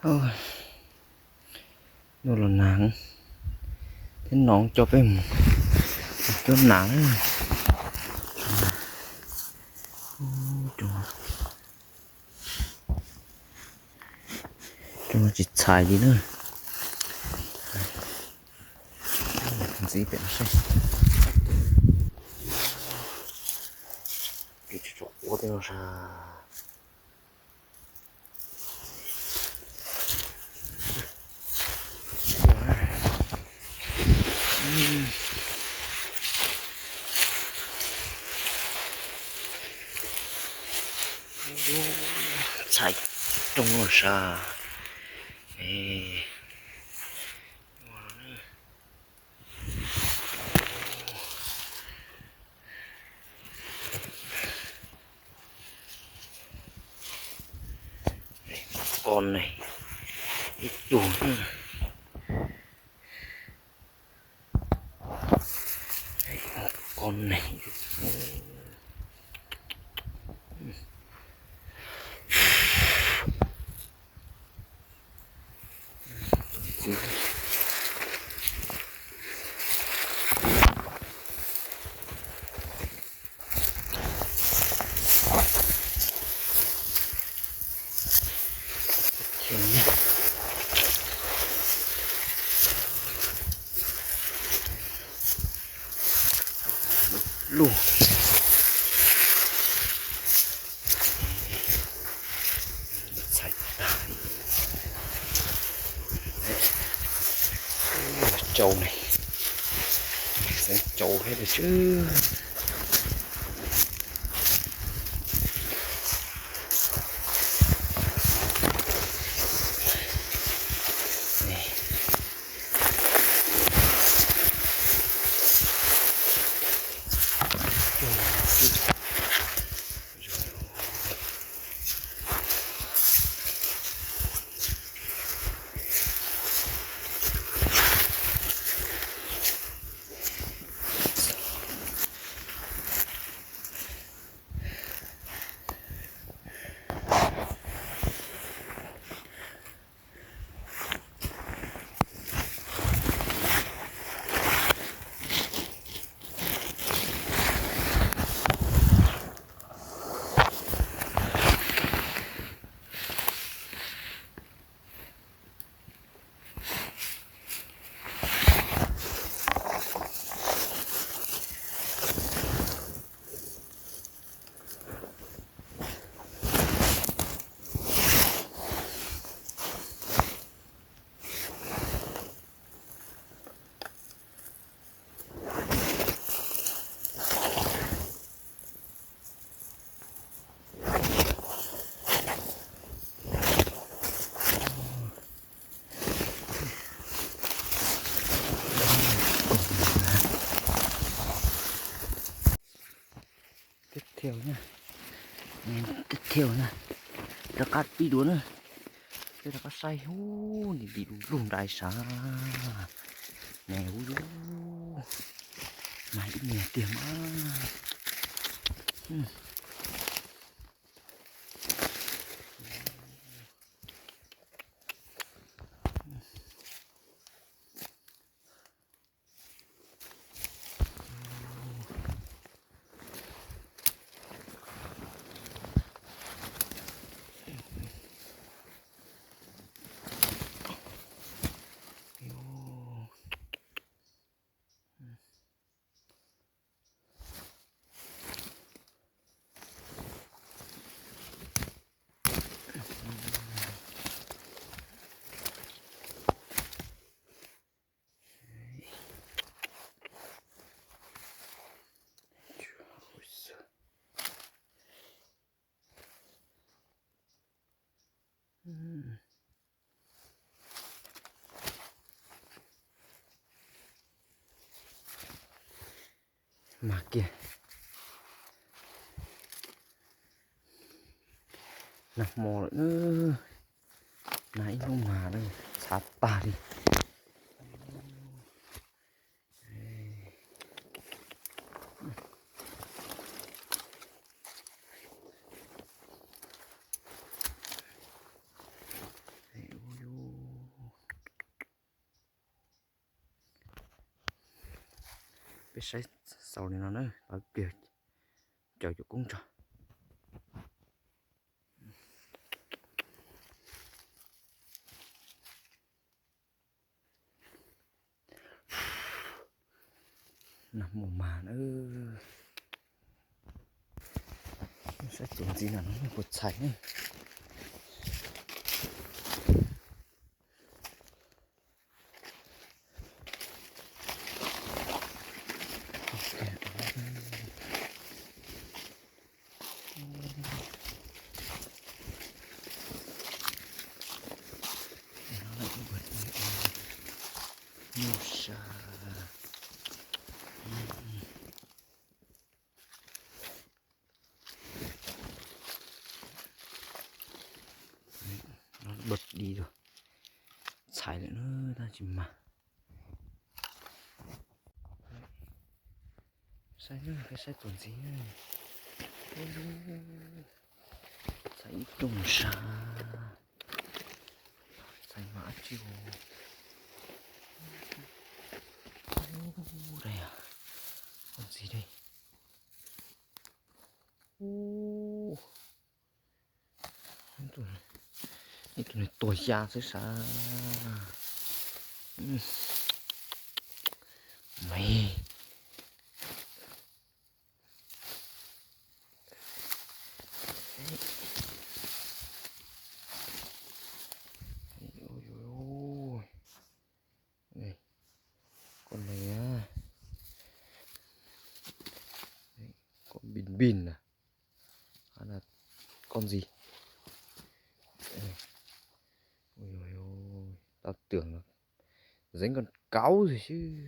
Oj, ntuj los nag thiab, no coj peb mus cuab nas na. Ub, cov no tsis txhais li na. Ntxiv pem no seb. Tsis tshua quav tej no sas. Txhais rooj no sas. Ko neeg ib tug, ko neeg. Lug. Txhais tag. Tsau ne, xeev tsau thiab li tsw. Tib thiaj na, tib thiaj na, rov qab pib dua na, peb rov qab saib hub nti nti lug lug nraim sav. Ne ub, mas ib niag tiag mas. Mas kiag, nag hmo lawm, nag ib hnub mas txhav tag li. Saib xaus li no na, lawv pliag caum cov koob tso. Nag hmo mas na, saib txuas ntxiv no puas txhais ne. Bật đi rồi. Txhais lawm na, tab tsis mas. Saib na, peb saib txuas ntxiv na. Txhais ib rooj sab. Txhais mas dab tsi os. Ub, dab tsi dab. Ub, ib tug no tuag ya xwb sas. Me. Con này á, con bình bình à, hay là con gì? Ôi, ôi, ôi, tao tưởng là dính con cáo rồi chứ.